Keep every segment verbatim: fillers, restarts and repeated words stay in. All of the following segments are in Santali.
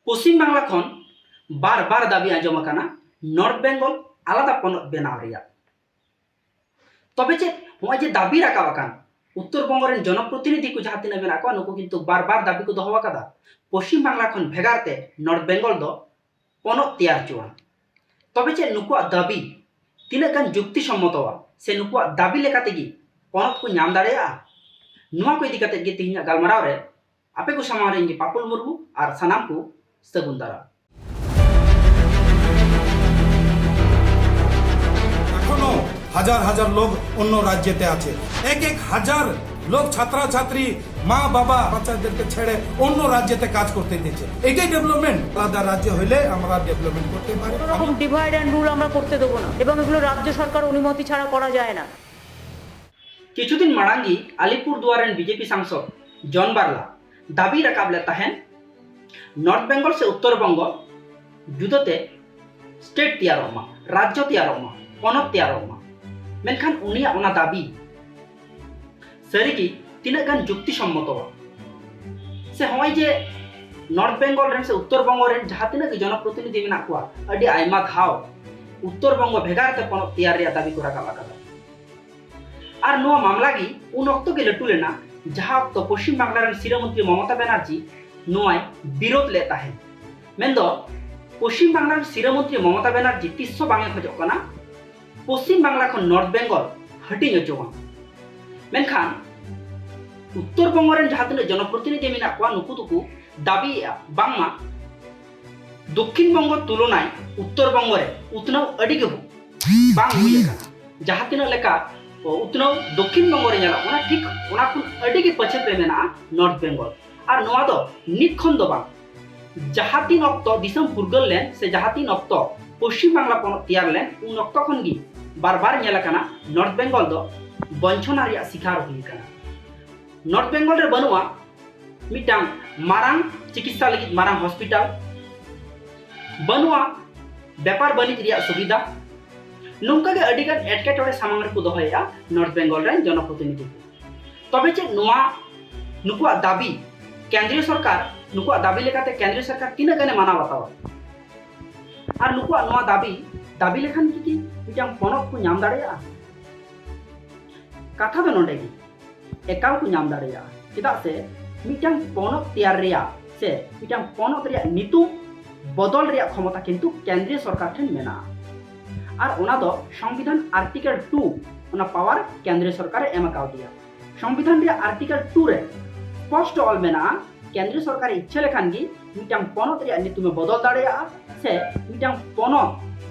ᱯᱚᱥᱪᱤᱢ ᱵᱟᱝᱞᱟ ᱠᱷᱚᱱ ᱵᱟᱨ ᱵᱟᱨ ᱫᱟᱹᱵᱤ ᱟᱸᱡᱚᱢ ᱟᱠᱟᱱᱟ ᱱᱚᱨᱛᱷ ᱵᱮᱝᱜᱚᱞ ᱟᱞᱟᱫᱟ ᱯᱚᱱᱚᱛ ᱵᱮᱱᱟᱣ ᱨᱮᱭᱟᱜ᱾ ᱛᱚᱵᱮ ᱪᱮᱫ ᱱᱚᱜᱼᱚᱭ ᱡᱮ ᱫᱟᱹᱵᱤ ᱨᱟᱠᱟᱵ ᱟᱠᱟᱱ ᱩᱛᱛᱚᱨ ᱵᱚᱝᱜᱚ ᱨᱮᱱ ᱡᱚᱱᱚᱯᱨᱚᱛᱤᱱᱤᱫᱷᱤ ᱠᱚ ᱡᱟᱦᱟᱸ ᱛᱤᱱᱟᱹᱜ ᱢᱮᱱᱟᱜ ᱠᱚᱣᱟ, ᱱᱩᱠᱩ ᱠᱤᱱᱛᱩ ᱵᱟᱨ ᱵᱟᱨ ᱫᱟᱹᱵᱤ ᱠᱚ ᱫᱚᱦᱚ ᱟᱠᱟᱫᱟ ᱯᱚᱥᱪᱤᱢ ᱵᱟᱝᱞᱟ ᱠᱷᱚᱱ ᱵᱷᱮᱜᱟᱨ ᱛᱮ ᱱᱚᱨᱛᱷ ᱵᱮᱝᱜᱚᱞ ᱫᱚ ᱯᱚᱱᱚᱛ ᱛᱮᱭᱟᱨ ᱦᱚᱪᱚᱣᱟᱱ᱾ ᱛᱚᱵᱮ ᱪᱮᱫ ᱱᱩᱠᱩᱣᱟᱜ ᱫᱟᱹᱵᱤ ᱛᱤᱱᱟᱹᱜ ᱜᱟᱱ ᱡᱩᱠᱛᱤ ᱥᱚᱢᱢᱚᱛᱚᱣᱟ ᱥᱮ ᱱᱩᱠᱩᱣᱟᱜ ᱫᱟᱹᱵᱤ ᱞᱮᱠᱟ ᱛᱮᱜᱮ ᱯᱚᱱᱚᱛ ᱠᱚ ᱧᱟᱢ ᱫᱟᱲᱮᱭᱟᱜᱼᱟ? ᱱᱚᱣᱟ ᱠᱚ ᱤᱫᱤ ᱠᱟᱛᱮ ᱜᱮ ᱛᱮᱦᱮᱧᱟᱜ ᱜᱟᱞᱢᱟᱨᱟᱣ ᱨᱮ ᱟᱯᱮ ᱠᱚ ᱥᱟᱢᱟᱝ ᱨᱮ ᱤᱧ ᱜᱮ ᱯᱟᱯᱩᱞ ᱢᱩᱨᱢᱩ ᱟᱨ ᱥᱟᱱᱟᱢ ᱠᱚ ᱥᱟᱹᱜᱩᱱ ᱫᱟᱨᱟᱢ᱾ এখনো হাজার হাজার লোক অন্য রাজ্যেতে আছে। এক এক হাজার লোক, ছাত্রছাত্রী, মা বাবা বাচ্চাদেরকে ছেড়ে অন্য রাজ্যেতে কাজ করতে দিচ্ছে। এটাই ডেভেলপমেন্ট? আলাদা রাজ্য হইলে আমরা ডেভেলপমেন্ট করতে পারি। কোনো রকম ডিভাইড অ্যান্ড রুল আমরা করতে দেবো না এবং এগুলো রাজ্য সরকার অনুমতি ছাড়া করা যায় না। ᱠᱤᱪᱷᱩ ᱫᱤᱱ ᱢᱟᱲᱟᱝ ᱜᱮ ᱟᱞᱤᱯᱩᱨ ᱫᱩᱣᱟᱨ ᱨᱮᱱ ᱵᱤᱡᱮᱯᱤ ᱥᱟᱝᱥᱚᱫ ᱡᱚᱱ ᱵᱟᱨᱞᱟ ᱫᱟᱹᱵᱤ ᱨᱟᱠᱟᱵ ᱞᱮᱫ ᱛᱟᱦᱮᱸᱱ ᱱᱚᱨᱛᱷ ᱵᱮᱝᱜᱚᱞ ᱥᱮ ᱩᱛᱛᱚᱨ ᱵᱚᱝᱜᱚ ᱡᱩᱫᱟᱹᱛᱮ ᱥᱴᱮᱴ ᱛᱮᱭᱟᱨᱚᱜ ᱢᱟ, ᱨᱟᱡᱽᱡᱚ ᱛᱮᱭᱟᱨᱚᱜ ᱢᱟ, ᱯᱚᱱᱚᱛ ᱛᱮᱭᱟᱨᱚᱜ ᱢᱟ᱾ ᱢᱮᱱᱠᱷᱟᱱ ᱩᱱᱤᱭᱟᱜ ᱚᱱᱟ ᱫᱟᱹᱵᱤ ᱥᱟᱹᱨᱤᱜᱮ ᱛᱤᱱᱟᱹᱜ ᱜᱟᱱ ᱡᱩᱠᱛᱤ ᱥᱚᱢᱢᱚᱛᱚᱣᱟ? ᱥᱮ ᱦᱚᱸᱜᱼᱚᱭ ᱡᱮ ᱱᱚᱨᱛᱷ ᱵᱮᱝᱜᱚᱞ ᱨᱮᱱ ᱥᱮ ᱩᱛᱛᱚᱨ ᱵᱚᱝᱜᱚ ᱨᱮᱱ ᱡᱟᱦᱟᱸ ᱛᱤᱱᱟᱹᱜ ᱜᱮ ᱡᱚᱱᱚᱯᱨᱚᱛᱤᱱᱤᱫᱷᱤ ᱢᱮᱱᱟᱜ ᱠᱚᱣᱟ, ᱟᱹᱰᱤ ᱟᱭᱢᱟ ᱫᱷᱟᱣ ᱩᱛᱛᱚᱨ ᱵᱚᱝᱜᱚ ᱵᱷᱮᱜᱟᱨ ᱛᱮ ᱯᱚᱱᱚᱛ ᱛᱮᱭᱟᱨ ᱨᱮᱭᱟᱜ ᱫᱟᱹᱵᱤ ᱠᱚ ᱨᱟᱠᱟᱵ ᱟᱠᱟᱫᱟ᱾ ᱟᱨ ᱱᱚᱣᱟ ᱢᱟᱢᱞᱟ ᱜᱮ ᱩᱱ ᱚᱠᱛᱚ ᱜᱮ ᱞᱟᱹᱴᱩ ᱞᱮᱱᱟ, ᱡᱟᱦᱟᱸ ᱚᱠᱛᱚ ᱯᱚᱥᱪᱤᱢ ᱵᱟᱝᱞᱟ ᱨᱮᱱ ᱥᱤᱨᱟᱹ ᱢᱚᱱᱛᱨᱤ ᱢᱚᱢᱚᱛᱟ ᱵᱟᱱᱟᱨᱡᱤ ᱱᱚᱣᱟᱭ ᱵᱤᱨᱳᱫ ᱞᱮᱫ ᱛᱟᱦᱮᱸᱫ᱾ ᱢᱮᱱᱫᱚ ᱯᱚᱥᱪᱤᱢ ᱵᱟᱝᱞᱟ ᱨᱮᱱ ᱥᱤᱨᱟᱹ ᱢᱚᱱᱛᱨᱤ ᱢᱚᱢᱚᱛᱟ ᱵᱟᱱᱟᱨᱡᱤ ᱛᱤᱥ ᱦᱚᱸ ᱵᱟᱝ ᱮ ᱠᱷᱚᱡᱚᱜ ᱠᱟᱱᱟ ᱯᱚᱥᱪᱤᱢ ᱵᱟᱝᱞᱟ ᱠᱷᱚᱱ ᱱᱚᱨᱛᱷ ᱵᱮᱝᱜᱚᱞ ᱦᱟᱹᱴᱤᱧ ᱚᱪᱚᱣᱟᱱ᱾ ᱢᱮᱱᱠᱷᱟᱱ ᱩᱛᱛᱚᱨ ᱵᱚᱝᱜᱚ ᱨᱮᱱ ᱡᱟᱦᱟᱸ ᱛᱤᱱᱟᱹᱜ ᱡᱚᱱᱚᱯᱨᱚᱛᱤᱱᱤᱫᱷᱤ ᱢᱮᱱᱟᱜ ᱠᱚᱣᱟ, ᱱᱩᱠᱩ ᱫᱚᱠᱚ ᱫᱟᱹᱵᱤᱭᱮᱫᱼᱟ ᱵᱟᱝᱢᱟ ᱫᱚᱠᱠᱷᱤᱱ ᱵᱚᱝᱜᱚ ᱛᱩᱞᱚᱱᱟᱭ ᱩᱛᱛᱚᱨ ᱵᱚᱝᱜᱚ ᱨᱮ ᱩᱛᱱᱟᱹᱣ ᱟᱹᱰᱤ ᱜᱮ ᱵᱟᱝ ᱦᱩᱭ ᱟᱠᱟᱱᱟ᱾ ᱡᱟᱦᱟᱸ ᱛᱤᱱᱟᱹᱜ ᱞᱮᱠᱟ ᱩᱛᱱᱟᱹᱣ ᱫᱚᱠᱠᱷᱤᱱ ᱵᱚᱝᱜᱚ ᱨᱮ ᱧᱮᱞᱚᱜ ᱠᱟᱱᱟ, ᱴᱷᱤᱠ ᱚᱱᱟ ᱠᱷᱚᱱ ᱟᱹᱰᱤ ᱜᱮ ᱯᱟᱹᱪᱷᱟᱹᱛ ᱨᱮ ᱢᱮᱱᱟᱜᱼᱟ ᱱᱚᱨᱛᱷ ᱵᱮᱝᱜᱚᱞ᱾ ᱟᱨ ᱱᱚᱣᱟ ᱫᱚ ᱱᱤᱛ ᱠᱷᱚᱱ ᱫᱚ ᱵᱟᱝ, ᱡᱟᱦᱟᱸ ᱛᱤᱱ ᱚᱠᱛᱚ ᱫᱤᱥᱚᱢ ᱯᱷᱩᱨᱜᱟᱹᱞ ᱞᱮᱱ ᱥᱮ ᱡᱟᱦᱟᱸ ᱛᱤᱱ ᱚᱠᱛᱚ ᱯᱚᱥᱪᱤᱢ ᱵᱟᱝᱞᱟ ᱯᱚᱱᱚᱛ ᱛᱮᱭᱟᱨ ᱞᱮᱱ, ᱩᱱ ᱚᱠᱛᱚ ᱠᱷᱚᱱ ᱜᱮ ᱵᱟᱨ ᱵᱟᱨ ᱧᱮᱞ ᱟᱠᱟᱱᱟ ᱱᱚᱨᱛᱷ ᱵᱮᱝᱜᱚᱞ ᱫᱚ ᱵᱚᱧᱪᱚᱱᱟ ᱨᱮᱭᱟᱜ ᱥᱤᱠᱟᱨ ᱦᱩᱭ ᱟᱠᱟᱱᱟ᱾ ᱱᱚᱨᱛᱷ ᱵᱮᱝᱜᱚᱞ ᱨᱮ ᱵᱟᱹᱱᱩᱜᱼᱟ ᱢᱤᱫᱴᱟᱝ ᱢᱟᱨᱟᱝ ᱪᱤᱠᱤᱛᱥᱟ ᱞᱟᱹᱜᱤᱫ ᱢᱟᱨᱟᱝ ᱦᱚᱥᱯᱤᱴᱟᱞ, ᱵᱟᱹᱱᱩᱜᱼᱟ ᱵᱮᱯᱟᱨ ᱵᱟᱹᱱᱤᱡᱽ ᱨᱮᱭᱟᱜ ᱥᱩᱵᱤᱫᱷᱟ᱾ ᱱᱚᱝᱠᱟ ᱜᱮ ᱟᱹᱰᱤ ᱜᱟᱱ ᱮᱴᱠᱮᱴᱚᱬᱮ ᱥᱟᱢᱟᱝ ᱨᱮᱠᱚ ᱫᱚᱦᱚᱭᱮᱫᱼᱟ ᱱᱚᱨᱛᱷ ᱵᱮᱝᱜᱚᱞ ᱨᱮᱱ ᱡᱚᱱᱚᱯᱨᱚᱛᱤᱱᱤᱫᱷᱤ ᱠᱚ᱾ ᱛᱚᱵᱮ ᱪᱮᱫ ᱱᱚᱣᱟ ᱱᱩᱠᱩᱣᱟᱜ ᱫᱟᱹᱵᱤ ᱠᱮᱱᱫᱨᱤᱭᱚ ᱥᱚᱨᱠᱟᱨ, ᱱᱩᱠᱩᱣᱟᱜ ᱫᱟᱹᱵᱤ ᱞᱮᱠᱟᱛᱮ ᱠᱮᱱᱫᱨᱤᱭᱚ ᱥᱚᱨᱠᱟᱨ ᱛᱤᱱᱟᱹᱜ ᱜᱟᱱᱮ ᱢᱟᱱᱟᱣ ᱵᱟᱛᱟᱣᱟ? ᱟᱨ ᱱᱩᱠᱩᱣᱟᱜ ᱱᱚᱣᱟ ᱫᱟᱹᱵᱤ, ᱫᱟᱹᱵᱤ ᱞᱮᱠᱷᱟᱱ ᱠᱤ, ᱠᱤ ᱢᱤᱫᱴᱟᱝ ᱯᱚᱱᱚᱛ ᱠᱚ ᱧᱟᱢ ᱫᱟᱲᱮᱭᱟᱜᱼᱟ? ᱠᱟᱛᱷᱟ ᱫᱚ ᱱᱚᱰᱮ ᱜᱮ, ᱮᱠᱟᱞ ᱠᱚ ᱧᱟᱢ ᱫᱟᱲᱮᱭᱟᱜᱼᱟ᱾ ᱪᱮᱫᱟᱜ ᱥᱮ ᱢᱤᱫᱴᱟᱝ ᱯᱚᱱᱚᱛ ᱛᱮᱭᱟᱨ ᱨᱮᱭᱟᱜ ᱥᱮ ᱢᱤᱫᱴᱟᱝ ᱯᱚᱱᱚᱛ ᱨᱮᱭᱟᱜ ᱧᱩᱛᱩᱢ ᱵᱚᱫᱚᱞ ᱨᱮᱭᱟᱜ ᱠᱷᱚᱢᱚᱛᱟ ᱠᱤᱱᱛᱩ ᱠᱮᱱᱫᱨᱤᱭᱚ ᱥᱚᱨᱠᱟᱨ ᱴᱷᱮᱱ ᱢᱮᱱᱟᱜᱼᱟ᱾ ᱟᱨ ᱚᱱᱟ ᱫᱚ ᱥᱚᱝᱵᱤᱫᱷᱟᱱ ᱟᱨᱴᱤᱠᱮᱞ ᱴᱩ, ᱚᱱᱟ ᱯᱟᱣᱟᱨ ᱠᱮᱱᱫᱨᱤᱭᱚ ᱥᱚᱨᱠᱟᱨᱮ ᱮᱢ ᱟᱠᱟᱣᱫᱮᱭᱟ᱾ ᱥᱚᱝᱵᱤᱫᱷᱟᱱ ᱨᱮᱭᱟᱜ ᱟᱨᱴᱤᱠᱮᱞ ᱴᱩ ᱨᱮ ᱥᱯᱚᱥᱴᱚ ᱚᱞ ᱢᱮᱱᱟᱜᱼᱟ, ᱠᱮᱱᱫᱨᱤᱭᱚ ᱥᱚᱨᱠᱟᱨ ᱤᱪᱪᱷᱟᱹ ᱞᱮᱠᱷᱟᱱ ᱜᱮ ᱢᱤᱫᱴᱟᱝ ᱯᱚᱱᱚᱛ ᱨᱮᱭᱟᱜ ᱧᱩᱛᱩᱢᱮ ᱵᱚᱫᱚᱞ ᱫᱟᱲᱮᱭᱟᱜᱼᱟ ᱥᱮ ᱢᱤᱫᱴᱟᱝ ᱯᱚᱱᱚᱛ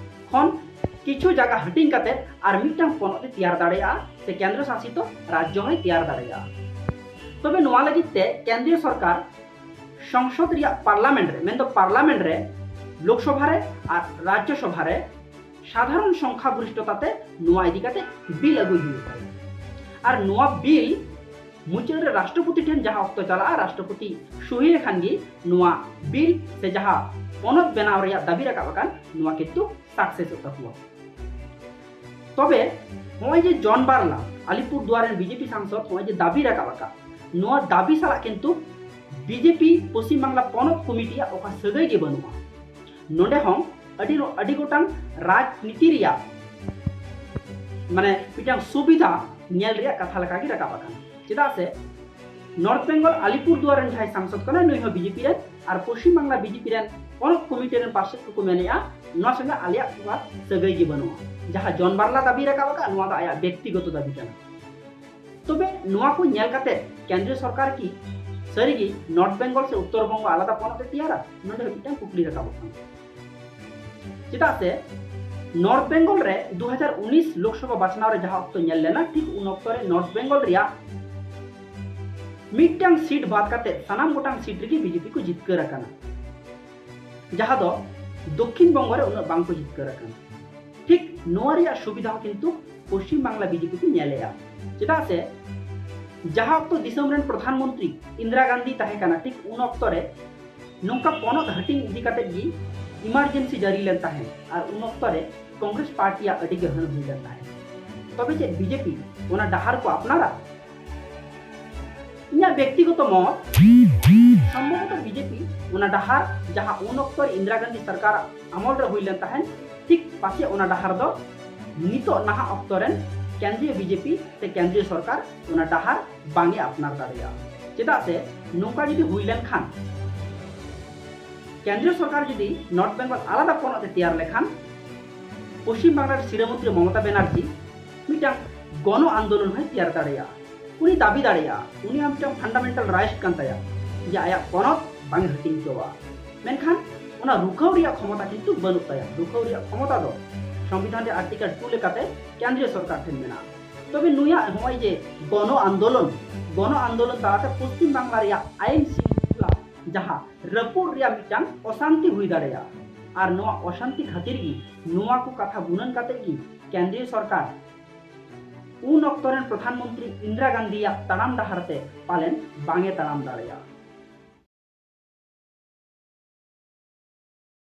ᱠᱷᱚᱱ ᱠᱤᱪᱷᱩ ᱡᱟᱭᱜᱟ ᱦᱟᱹᱴᱤᱧ ᱠᱟᱛᱮ ᱟᱨ ᱢᱤᱫᱴᱟᱝ ᱯᱚᱱᱚᱛ ᱮ ᱛᱮᱭᱟᱨ ᱫᱟᱲᱮᱭᱟᱜᱼᱟ ᱥᱮ ᱠᱮᱱᱫᱨᱚ ᱥᱟᱥᱤᱛᱚ ᱨᱟᱡᱽᱡᱚ ᱦᱚᱸᱭ ᱛᱮᱭᱟᱨ ᱫᱟᱲᱮᱭᱟᱜᱼᱟ᱾ ᱛᱚᱵᱮ ᱱᱚᱣᱟ ᱞᱟᱹᱜᱤᱫ ᱛᱮ ᱠᱮᱱᱫᱨᱤᱭᱚ ᱥᱚᱨᱠᱟᱨ ᱥᱚᱝᱥᱚᱫ ᱨᱮᱭᱟᱜ ᱯᱟᱨᱞᱟᱢᱮᱱᱴ ᱨᱮ, ᱢᱮᱱᱫᱚ ᱯᱟᱨᱞᱟᱢᱮᱱᱴ ᱨᱮ, ᱞᱳᱠᱥᱚᱵᱷᱟ ᱨᱮ ᱟᱨ ᱨᱟᱡᱽᱡᱚ ᱥᱚᱵᱷᱟ ᱨᱮ ᱥᱟᱫᱷᱟᱨᱚᱱ ᱥᱚᱝᱠᱷᱟ ᱜᱚᱨᱤᱥᱴᱷᱚᱛᱟ ᱛᱮ ᱱᱚᱣᱟ ᱤᱫᱤ ᱠᱟᱛᱮ ᱵᱤᱞ ᱟᱹᱜᱩᱭ ᱦᱩᱭᱩᱜ ᱛᱟᱭᱟ᱾ ᱟᱨ ᱱᱚᱣᱟ ᱵᱤᱞ ᱢᱩᱪᱟᱹᱫ ᱨᱮ ᱨᱟᱥᱴᱨᱚᱯᱚᱛᱤ ᱴᱷᱮᱱ ᱡᱟᱦᱟᱸ ᱚᱠᱛᱚ ᱪᱟᱞᱟᱜᱼᱟ, ᱨᱟᱥᱴᱨᱚᱯᱚᱛᱤ ᱥᱩᱦᱤ ᱞᱮᱠᱷᱟᱱ ᱜᱮ ᱱᱚᱣᱟ ᱵᱤᱞ ᱥᱮ ᱡᱟᱦᱟᱸ ᱯᱚᱱᱚᱛ ᱵᱮᱱᱟᱣ ᱨᱮᱭᱟᱜ ᱫᱟᱹᱵᱤ ᱨᱟᱠᱟᱵ ᱟᱠᱟᱱ, ᱱᱚᱣᱟ ᱠᱤᱱᱛᱩ ᱥᱟᱠᱥᱮᱥᱚᱜ ᱛᱟᱠᱚᱣᱟ᱾ ᱛᱚᱵᱮ ᱱᱚᱜᱼᱚᱭ ᱡᱮ ᱡᱚᱱ ᱵᱟᱨᱞᱟ, ᱟᱞᱤᱯᱩᱨ ᱫᱩᱣᱟᱨ ᱨᱮᱱ ᱵᱤᱡᱮᱯᱤ ᱥᱟᱝᱥᱚᱫ ᱱᱚᱜᱼᱚᱭ ᱡᱮ ᱫᱟᱹᱵᱤ ᱨᱟᱠᱟᱵ ᱟᱠᱟᱫ, ᱱᱚᱣᱟ ᱫᱟᱹᱵᱤ ᱥᱟᱞᱟᱜ ᱠᱤᱱᱛᱩ ᱵᱤᱡᱮᱯᱤ ᱯᱚᱥᱪᱤᱢ ᱵᱟᱝᱞᱟ ᱯᱚᱱᱚᱛ ᱠᱚᱢᱤᱴᱤᱭᱟᱜ ᱚᱠᱟ ᱥᱟᱹᱜᱟᱹᱭ ᱜᱮ ᱵᱟᱹᱱᱩᱜᱼᱟ᱾ ᱱᱚᱰᱮ ᱦᱚᱸ ᱟᱹᱰᱤ ᱱᱚ-, ᱟᱹᱰᱤ ᱜᱚᱴᱟᱝ ᱨᱟᱡᱽᱱᱤᱛᱤ ᱨᱮᱭᱟᱜ, ᱢᱟᱱᱮ, ᱢᱤᱫᱴᱟᱝ ᱥᱩᱵᱤᱫᱷᱟ ᱧᱮᱞ ᱨᱮᱭᱟᱜ ᱠᱟᱛᱷᱟ ᱞᱮᱠᱟᱜᱮ ᱨᱟᱠᱟᱵ ᱟᱠᱟᱱᱟ᱾ ᱪᱮᱫᱟᱜ ᱥᱮ ᱱᱚᱨᱛᱷ ᱵᱮᱝᱜᱚᱞ ᱟᱞᱤᱯᱩᱨ ᱫᱩᱣᱟᱨ ᱨᱮᱱ ᱡᱟᱦᱟᱸᱭ ᱥᱟᱝᱥᱚᱫ ᱠᱟᱱᱟᱭ, ᱱᱩᱭ ᱦᱚᱸ ᱵᱤᱡᱮᱯᱤ ᱨᱮᱱ, ᱟᱨ ᱯᱚᱥᱪᱤᱢ ᱵᱟᱝᱞᱟ ᱵᱤᱡᱮᱯᱤ ᱨᱮᱱ ᱯᱚᱱᱚᱛ ᱠᱚᱢᱤᱴᱤ ᱨᱮᱱ ᱯᱟᱨᱥᱮᱫ ᱠᱚᱠᱚ ᱢᱮᱱᱮᱫᱼᱟ, ᱱᱚᱣᱟ ᱥᱚᱸᱜᱮ ᱟᱞᱮᱭᱟᱜ ᱠᱚᱣᱟ ᱥᱟᱹᱜᱟᱹᱭ ᱜᱮ ᱵᱟᱹᱱᱩᱜᱼᱟ᱾ ᱡᱟᱦᱟᱸ ᱡᱚᱱ ᱵᱟᱨᱞᱟ ᱫᱟᱹᱵᱤ ᱨᱟᱠᱟᱵ ᱟᱠᱟᱫ, ᱱᱚᱣᱟ ᱫᱚ ᱟᱭᱟᱜ ᱵᱮᱠᱛᱤᱜᱚᱛᱚ ᱫᱟᱹᱵᱤ ᱠᱟᱱᱟ᱾ ᱛᱚᱵᱮ ᱱᱚᱣᱟ ᱠᱚ ᱧᱮᱞ ᱠᱟᱛᱮ ᱠᱮᱱᱫᱨᱤᱭᱚ ᱥᱚᱨᱠᱟᱨ ᱠᱤ ᱥᱟᱹᱨᱤᱜᱮ ᱱᱚᱨᱛᱷ ᱵᱮᱝᱜᱚᱞ ᱥᱮ ᱩᱛᱛᱚᱨ ᱵᱚᱝᱜᱚ ᱟᱞᱟᱫᱟ ᱯᱚᱱᱚᱛ ᱮ ᱛᱮᱭᱟᱨᱟ? ᱱᱚᱰᱮ ᱦᱚᱸ ᱢᱤᱫᱴᱟᱝ ᱠᱩᱠᱞᱤ ᱨᱟᱠᱟᱵᱚᱜ ᱠᱟᱱᱟ᱾ ᱪᱮᱫᱟᱜ ᱥᱮ ᱱᱚᱨᱛᱷ ᱵᱮᱝᱜᱚᱞ ᱨᱮ ᱫᱩ ᱦᱟᱡᱟᱨ ᱩᱱᱤᱥ ᱞᱳᱠᱥᱚᱵᱷᱟ ᱵᱟᱪᱷᱱᱟᱣ ᱨᱮ ᱡᱟᱦᱟᱸ ᱚᱠᱛᱚ ᱧᱮᱞ ᱞᱮᱱᱟ, ᱴᱷᱤᱠ ᱩᱱ ᱚᱠᱛᱚ ᱨᱮ ᱱᱚᱨᱛᱷ ᱵᱮᱝᱜᱚᱞ ᱨᱮᱭᱟᱜ ᱢᱤᱫᱴᱟᱝ ᱥᱤᱴ ᱵᱟᱫ ᱠᱟᱛᱮ ᱥᱟᱱᱟᱢ ᱜᱚᱴᱟᱝ ᱥᱤᱴ ᱨᱮᱜᱮ ᱵᱤᱡᱮᱯᱤ ᱠᱚ ᱡᱤᱛᱠᱟᱹᱨ ᱟᱠᱟᱱᱟ, ᱡᱟᱦᱟᱸ ᱫᱚ ᱫᱚᱠᱠᱷᱤᱱ ᱵᱚᱝᱜᱚ ᱨᱮ ᱩᱱᱟᱹᱜ ᱵᱟᱝ ᱠᱚ ᱡᱤᱛᱠᱟᱹᱨ ᱟᱠᱟᱱᱟ᱾ ᱴᱷᱤᱠ ᱱᱚᱣᱟ ᱨᱮᱭᱟᱜ ᱥᱩᱵᱤᱫᱷᱟ ᱦᱚᱸ ᱠᱤᱱᱛᱩ ᱯᱚᱥᱪᱤᱢ ᱵᱟᱝᱞᱟ ᱵᱤᱡᱮᱯᱤ ᱠᱚ ᱧᱮᱞᱮᱜᱼᱟ᱾ ᱪᱮᱫᱟᱜ ᱥᱮ ᱡᱟᱦᱟᱸ ᱚᱠᱛᱚ ᱫᱤᱥᱚᱢ ᱨᱮᱱ ᱯᱨᱚᱫᱷᱟᱱ ᱢᱚᱱᱛᱨᱤ ᱤᱱᱫᱤᱨᱟ ᱜᱟᱱᱫᱷᱤ ᱛᱟᱦᱮᱸ ᱠᱟᱱᱟ, ᱴᱷᱤᱠ ᱩᱱ ᱚᱠᱛᱚ ᱨᱮ ᱱᱚᱝᱠᱟ ᱯᱚᱱᱚᱛ ᱦᱟᱹᱴᱤᱧ ᱤᱫᱤ ᱠᱟᱛᱮ ᱜᱮ ᱤᱢᱟᱨᱡᱮᱱᱥᱤ ᱡᱟᱹᱨᱤ ᱞᱮᱱ ᱛᱟᱦᱮᱸᱫ, ᱟᱨ ᱩᱱ ᱚᱠᱛᱚ ᱨᱮ ᱠᱚᱝᱜᱨᱮᱥ ᱯᱟᱨᱴᱤᱭᱟᱜ ᱟᱹᱰᱤ ᱜᱮ ᱦᱟᱹᱱ ᱦᱩᱭ ᱞᱮᱱ ᱛᱟᱦᱮᱸᱫ᱾ ᱛᱚᱵᱮ ᱪᱮᱫ ᱵᱤᱡᱮᱯᱤ ᱚᱱᱟ ᱰᱟᱦᱟᱨ ᱠᱚ ᱟᱯᱱᱟᱨᱟ? ᱤᱧᱟᱹᱜ ᱵᱮᱠᱛᱤᱜᱚᱛᱚ ᱢᱚᱛ, ᱥᱚᱢᱵᱷᱚᱵᱚᱛᱚ ᱵᱤᱡᱮᱯᱤ ᱚᱱᱟ ᱰᱟᱦᱟᱨ ᱡᱟᱦᱟᱸ ᱩᱱ ᱚᱠᱛᱚ ᱨᱮ ᱤᱱᱫᱤᱨᱟ ᱜᱟᱱᱫᱷᱤ ᱥᱚᱨᱠᱟᱨ ᱟᱢᱚᱞ ᱨᱮ ᱦᱩᱭ ᱞᱮᱱ ᱛᱟᱦᱮᱸᱱ, ᱴᱷᱤᱠ ᱯᱟᱪᱮ ᱚᱱᱟ ᱰᱟᱦᱟᱨ ᱫᱚ ᱱᱤᱛᱚᱜ ᱱᱟᱦᱟᱜ ᱚᱠᱛᱚ ᱨᱮᱱ ᱠᱮᱱᱫᱨᱤᱭᱚ ᱵᱤᱡᱮᱯᱤ ᱥᱮ ᱠᱮᱱᱫᱨᱤᱭᱚ ᱥᱚᱨᱠᱟᱨ ᱚᱱᱟ ᱰᱟᱦᱟᱨ ᱵᱟᱝ ᱮ ᱟᱯᱱᱟᱨ ᱫᱟᱲᱮᱭᱟᱜᱼᱟ᱾ ᱪᱮᱫᱟᱜ ᱥᱮ ᱱᱚᱝᱠᱟ ᱡᱩᱫᱤ ᱦᱩᱭ ᱞᱮᱱᱠᱷᱟᱱ, ᱠᱮᱱᱫᱨᱤᱭᱚ ᱥᱚᱨᱠᱟᱨ ᱡᱩᱫᱤ ᱱᱚᱨᱛᱷ ᱵᱮᱝᱜᱚᱞ ᱟᱞᱟᱫᱟ ᱯᱚᱱᱚᱛ ᱮ ᱛᱮᱭᱟᱨ ᱞᱮᱠᱷᱟᱱ, ᱯᱚᱥᱪᱤᱢ ᱵᱟᱝᱞᱟ ᱨᱮ ᱥᱤᱨᱟᱹ ᱢᱚᱱᱛᱨᱤ ᱢᱚᱢᱚᱛᱟ ᱵᱮᱱᱟᱨᱡᱤ ᱢᱤᱫᱴᱟᱝ ᱜᱚᱱᱚ ᱟᱱᱫᱳᱞᱚᱱ ᱦᱚᱸᱭ ᱛᱮᱭᱟᱨ ᱫᱟᱲᱮᱭᱟᱜᱼᱟ᱾ ᱩᱱᱤ ᱫᱟᱹᱵᱤ ᱫᱟᱲᱮᱭᱟᱜᱼᱟ, ᱩᱱᱤᱭᱟᱜ ᱢᱤᱫᱴᱟᱝ ᱯᱷᱟᱱᱰᱟᱢᱮᱱᱴᱟᱞ ᱨᱟᱭᱤᱴ ᱠᱟᱱ ᱛᱟᱭᱟ ᱡᱮ ᱟᱭᱟᱜ ᱯᱚᱱᱚᱛ ᱵᱟᱝ ᱮ ᱦᱟᱹᱴᱤᱧ ᱦᱚᱪᱚᱣᱟᱜᱼᱟ᱾ ᱢᱮᱱᱠᱷᱟᱱ ᱚᱱᱟ ᱨᱩᱠᱷᱟᱹᱣ ᱨᱮᱭᱟᱜ ᱠᱷᱚᱢᱚᱛᱟ ᱠᱤᱱᱛᱩ ᱵᱟᱹᱱᱩᱜ ᱛᱟᱭᱟ᱾ ᱨᱩᱠᱷᱟᱹᱣ ᱨᱮᱭᱟᱜ ᱠᱷᱚᱢᱚᱛᱟ ᱫᱚ ᱥᱚᱝᱵᱤᱫᱷᱟᱱ ᱨᱮ ᱟᱨᱴᱤᱠᱮᱞ ᱴᱩ ᱞᱮᱠᱟᱛᱮ ᱠᱮᱱᱫᱨᱤᱭᱚ ᱥᱚᱨᱠᱟᱨ ᱴᱷᱮᱱ ᱢᱮᱱᱟᱜᱼᱟ᱾ ᱛᱚᱵᱮ ᱱᱩᱭᱟᱜ ᱱᱚᱜᱼᱚᱭ ᱡᱮ ᱜᱚᱱᱚ ᱟᱱᱫᱳᱞᱚᱱ, ᱜᱚᱱᱚ ᱟᱱᱫᱳᱞᱚᱱ ᱛᱟᱞᱟᱛᱮ ᱯᱚᱥᱪᱤᱢ ᱵᱟᱝᱞᱟ ᱨᱮᱭᱟᱜ ᱟᱭᱤᱱ ᱥᱤᱝᱠᱷᱚᱞᱟ ᱡᱟᱦᱟᱸ ᱨᱟᱹᱯᱩᱫ ᱨᱮᱭᱟᱜ ᱢᱤᱫᱴᱟᱝ ᱚᱥᱟᱱᱛᱤ ᱦᱩᱭ ᱫᱟᱲᱮᱭᱟᱜᱼᱟ᱾ ᱟᱨ ᱱᱚᱣᱟ ᱚᱥᱟᱱᱛᱤ ᱠᱷᱟᱹᱛᱤᱨ ᱜᱮ, ᱱᱚᱣᱟ ᱠᱚ ᱠᱟᱛᱷᱟ ᱜᱩᱱᱟᱹᱱ ᱠᱟᱛᱮ ᱜᱮ ᱠᱮᱱᱫᱨᱤᱭᱚ ᱥᱚᱨᱠᱟᱨ ᱩᱱ ᱚᱠᱛᱚ ᱨᱮᱱ ᱯᱨᱚᱫᱷᱟᱱ ᱢᱚᱱᱛᱨᱤ ᱤᱱᱫᱤᱨᱟ ᱜᱟᱱᱫᱷᱤᱭᱟᱜ ᱛᱟᱲᱟᱢ ᱰᱟᱦᱟᱨ ᱛᱮ ᱯᱟᱞᱮᱱ ᱵᱟᱝ ᱮ ᱛᱟᱲᱟᱢ ᱫᱟᱲᱮᱭᱟᱜᱼᱟ᱾